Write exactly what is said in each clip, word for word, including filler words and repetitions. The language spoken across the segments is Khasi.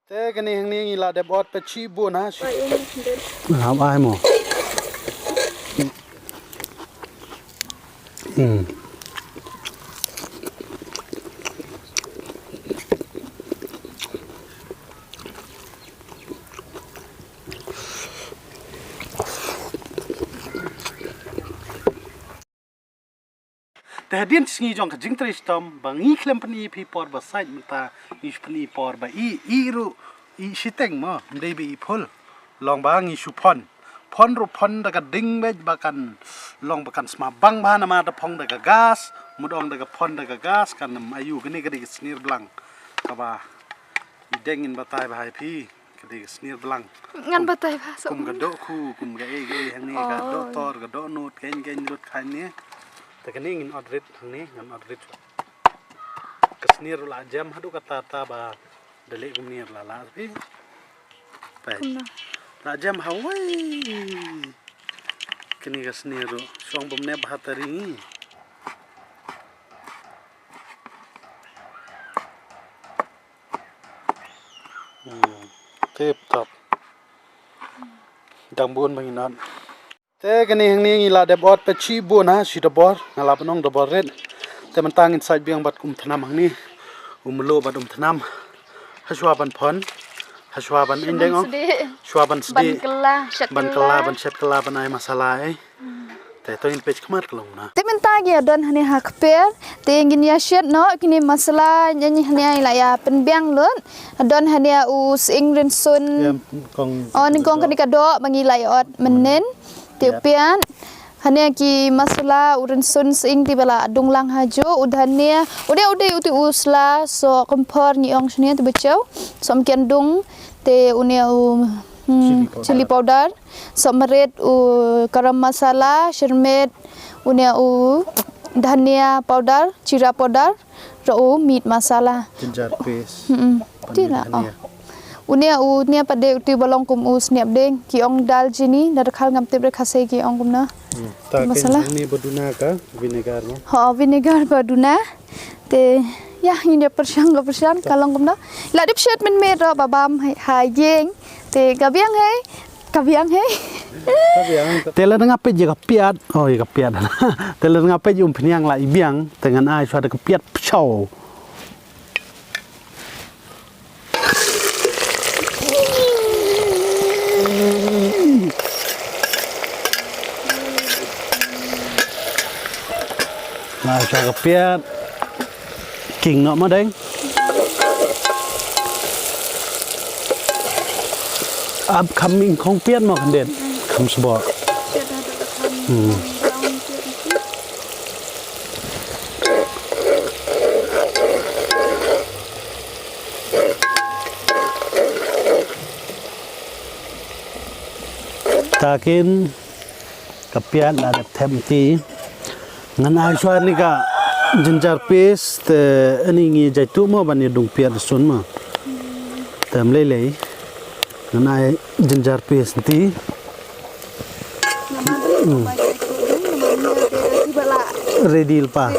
Te kane hangne ngi la dep ot pat shibun ha shi. Hap ai mo. Hmm. Te hadien shi sngi jong ka jingtrei shitom ba ngi khlem pyni ïa phi por ba sait, mynta ngi shu pyni por ba ih, ih ruh, ih shiteng mo, ym dei ba ih phul. Long ba ngi shu phon. Phon ruh phon da ka ding beit ba kan long ba kan sma bang bha namar da phong da ka gas, mut ong da ka phon da ka gas kan ym aiu. Kane ka dei ka snier blang kaba i deng in batai bha ïa phi. Ka dei ka snier blang. Ngan batai bha sa. Kum ka dohkhu, kum ka ei ka ei hangne, ka dohtor, ka dohnud, ka ei ka ei lut kane. Te kane ngin ot rit hangne, ngan ot rit. Ka snier la jem haduh katta katta ba da leh kumne la la phi. Peit. Kumno? La jem hawei. Kane ka snier ruh shong bym nep ha tari. Hmm, tip top. Dang bun ba ngi nat. Te kane hangne ngi la dep ot pat shibun ha shi dobor, nga la pynong dobor rit. Te mynta ngin sait biang bad um thnam hangne. Um mluh bad um thnam. Hashwa ban phon. Hashwa ban indeng ong. Shwa ban sdih. Ban kylla, shet kylla. Ban kylla, ban shet kylla, ban ai masala eh. Te to in peit khmat ka long na. Te mynta ngi ïa don hangne ha kper, te ngin ïa shet noh kine masala, ngi hangne la ïa pynbiang lut. Don hangne u sying rynsun. Ïa, kong. Oh, nyngkong kane ka doh ba ngi la ïa ot mynnin. Te u piat. Hangne ki masala, u rynsun, sying te ba la dung lang ha ju, u dhania. U dei, u dei, u dei u sla, soh kymphor ngi ong shane te ba chew. Soh mken dung, te une u, hmm, chili powder. Chili powder. Soh marit, u garam masala, shyrmit, une u dhania powder, jeera powder, ruh u meat masala. Ginger paste. Hmm. Te la, oh. Une u, une pat dei utu ba long kum u sniap ding, ki ong dalchini, da Rakhal ngam tip re Khasi ki ong kumno. Hmm. Masala. Te hangne ba duna ka vinegar mo. Ho, vinegar ba duna. Te, ïa, ngin ïa pyrshang ka pyrshang, ka long kumno. La dep shet mynmiet ruh ba bam ha, ha ïing. Te ka biang hei, ka biang hei. Ka biang. Te la dang peit ïa ka piat, oh ïa ka piat. Te la dang peit ïa um phniang la i biang, te ngan ai shuwa da ka piat pshaw. Nga sa ka piat. King noh ma deng. Upcoming khong piat ma khyndiat. Kham sbok. Hmm. Ta kin ka piat la dep them ti. Ngan ai shuwa ni ka ginger paste, te ani ngi jai tu mo ban ïa dung piat sun mo. Tem lei lei. Ngan ai ginger paste ti. Hmm. Ready lypa.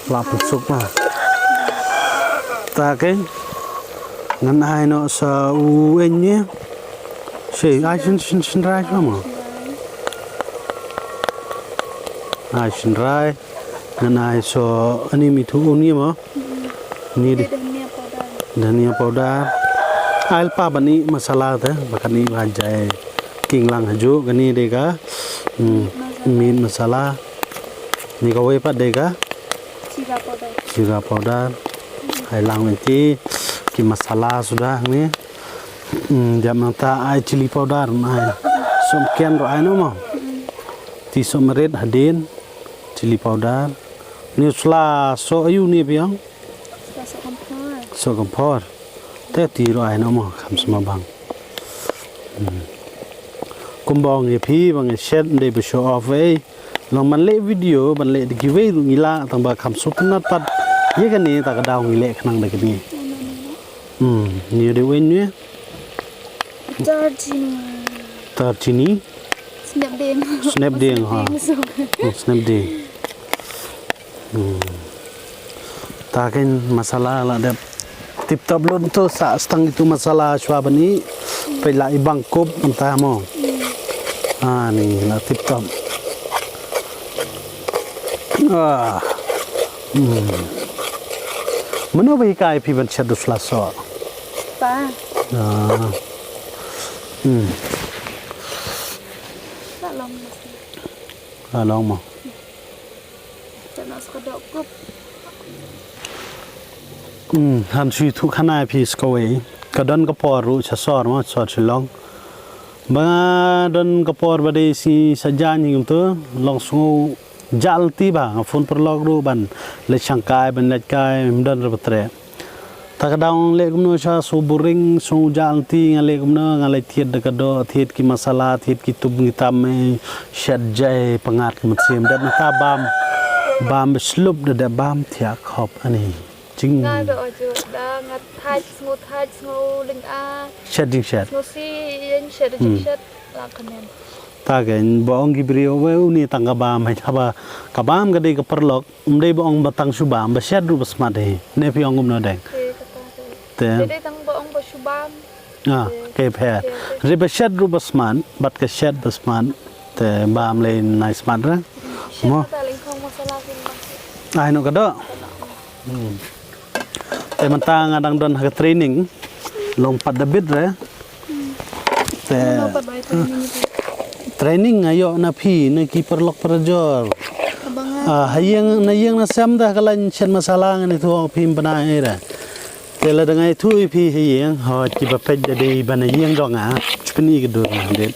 La pynsuk ma. Ta ke. Ngan ai noh sa u eng ne. Shi ai shin shin shin rai shuwa mo. Ai shin rai. Ngan ai sa ani mi thu uni mo. Ni dei. Dhania powder. Dhania powder. Ai lypa ban ih masala te, ba kan ih ba jai king lang ha ju, kani dei ka, hmm, meat masala. Ni kawei pat dei ka jeera powder. Jeera powder. Ai lang ïa ki, ki masala suda ni. Hmm, jam nangta ai chili powder, ai. Som ken ruh ai noh mo. Ti som rit hadien, chili powder. Ni sla so ayu ni biang. Sla so kampor. So kampor. Te ti ruh ai noh mo, kham sma bang. Hmm. Kumba ong ïa phi, ba ngi shet, ndei ba show off ei. Long ban leh video, ban leh da kiwei ruh ngi lah, tang ba kham sngewtynnat pat. Ïa kane, ta ka daw ngi leh khnang da kane. Hmm, ni dei wei ni. Darchini. Darchini. Snep ding. Snep ding, ha. Snep ding. Hmm, snep ding. Hmm. Ta ken masala la dep Tip top lut tu sa stang itu masala shuwa bani. Peit la i bang kup mynta mo. Ani la tip top. Ah. Hmm. Mano ba hikai phi ban shet da sla so? Pa. Ah. Hmm. Tak long masih. Ah, long mo. Tak nak suka dok kup. Hmm, han shu ïathuh khana phi skawei. Ka don ka por ruh sha sor mo, sor Shillong. Ba nga don ka por ba dei sngi Saitjaiñ hi kumtu, long sngew jah lynti ba, nga phone paralok ruh ban leit shangkai, ban leit kai, ym don re ba treh. Ta ka daw nga leh kumno sha sngew boring, sngew jah lynti, nga leh kumno, nga leit thied da ka doh, thied ki masala, thied ki tum ki tam, eh, shet jai, pyngngad ki mynsiem, dep nangta bam, bam ba shlur da dep bam, thiah khop, ani. Jing. Nga da ojo da nga thait sngew thait sngew lynga. Shet jing shet. Sngew si ïeng shet jing Hmm. shet la kmen. Ta kein ba ong ki briew ba uni tang ka bam haba ka bam ka dei ka paralok, ym dei ba ong ba tang shu bam, ba shet ruh ba smat hi. Ne phi ong kumno deng. Te kata te. Te. Te dei tang ba ong ba shu bam. Ah, ke pher. Ri ba shet ruh ba smat, bad ka shet ba smat. Te bam lei nai smat re. Mo. Ai no ka doh. Hmm. Te mynta nga dang don ha ka training. Long pat da bit re. Te training nga ïoh na phi na ki paralok parajor. Ah, ha ïing na ïing na sem da ka lain shet masala ngan ïathuh phi ym bna ei re. Te lada nga ïathuh ïa phi ha ïing, hooid kiba peit da dei ba na ïing jong nga, pyni ka dur nga, dei.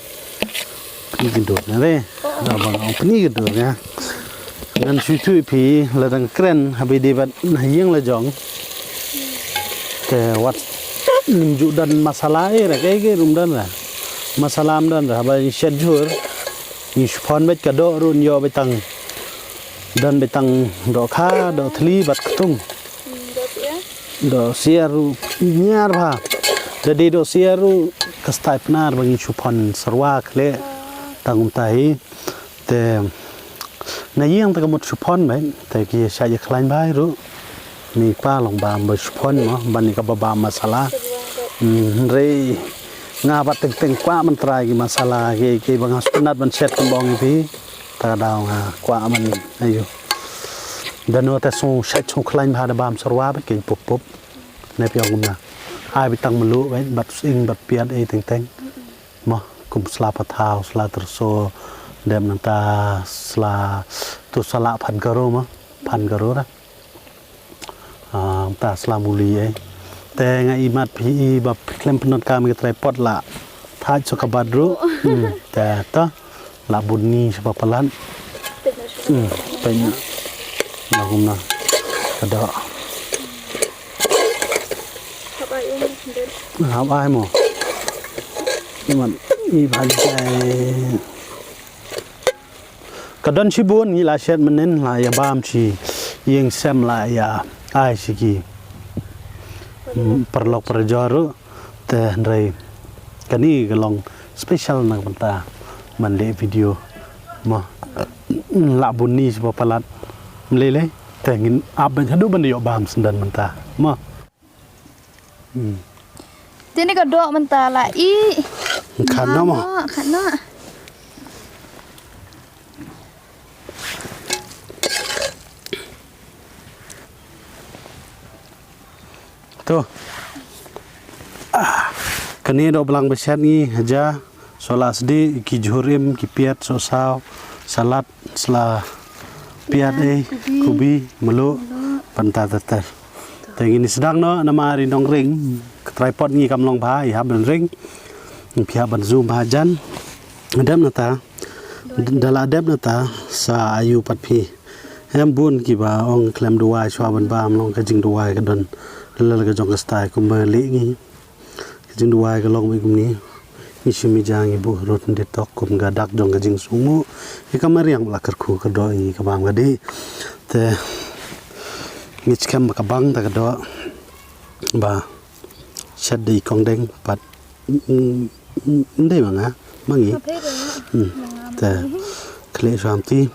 Pyni ka dur nga, dei. Ba nga pyni ka dur nga. Ngan shu ïathuh ïa phi, lada nga kren, haba dei bad na ïing la jong. Te wat ngim ju don masala ei re, kaei kaei ruh ym don re. Masala ym don re, haba ngi shet jhur. Ngi shu phon beit ka doh ruh ngi ïoh beit tang. Don beit tang dohkha, dohthli, bad ktung. Doh syiar ruh niar bha. Te dei doh syiar ruh ka style Pnar ba ngi shu phon syrwa khleh. Tang kumta hi. Te na ïing te ka mut shu phon beit. Te ki shait ïa khlaiñ bha hi ruh. Ni kpa long bam ba shu phon mo, ban ïa kaba bam masala. Hmm, hynrei nga bad teng teng kwah ban try ki masala ki, ki ba nga sngewtynnat ban shet kumba ong ïa phi. Ta ka daw nga kwah ban ayu. Da no te sngew shait sngew khlaiñ bha da bam syrwa bad kein pup pup. Ne phi ong kumno. Ai beit tang mluh bad, bad sying bad piat ei teng teng. Mo, kum sla pathaw, sla tyrso, dep nangta sla tu sla phan karo mo, phan karo ra. Ah, ta sla muli ei. Te nga i mat phi i ba phi khlem pyndonkam ki tripod la. Thait sha ka bat ruh. Hmm, te ta la bun ni sha ba palat. Hmm, pyndonkam. La kumno. Ka doh. Hap ai mo. I ba jai. Ka don shibun ngi la shet mynnin la ïa bam shi ïing sem la ïa ai shi ki. Mm, paralok parajor ruh te hynrei kane ka long special na ka bynta ban leh video. Mo la bun ni shi ba palat. Mlei lei te ngin ap ban haduh ban ïoh bam syndon mynta. Mo. Hmm. Te ni ka doh mynta la i. Khat noh mo. Khat noh. To. Ah, kane doh blang ba shet ngi haja. Soh la sdie, ki jhur im, ki piat, sohsaw, salad, sla piat, eh, kubi, mluh, bad nta ter ter. Te ngin sdang noh namar i nongring, ka tripod ngi kam long bha, i hap ban ring. Phi hap ban zoom bha jan. Dep nata, da la dep nata, sa ayu pat phi. Em bun kiba ong khlem duwai shuwa ban bam, long ka jingduwai ka don. Lada ka jong ka style kumba leh ngi. Ka jingduwai ka long beit kumne. Ngi shim ïa jong ngi buh rud ngi tok kum ka dak jong ka jingsngewnguh. Ïa ka mariang la kyrkhu ka doh ngi ka bam ka dih. Te ngi skhem ba ka bang ta ka doh. Ba shet dei kong deng pat. Ndei ma nga ma ngi. Te khleh shwa mti.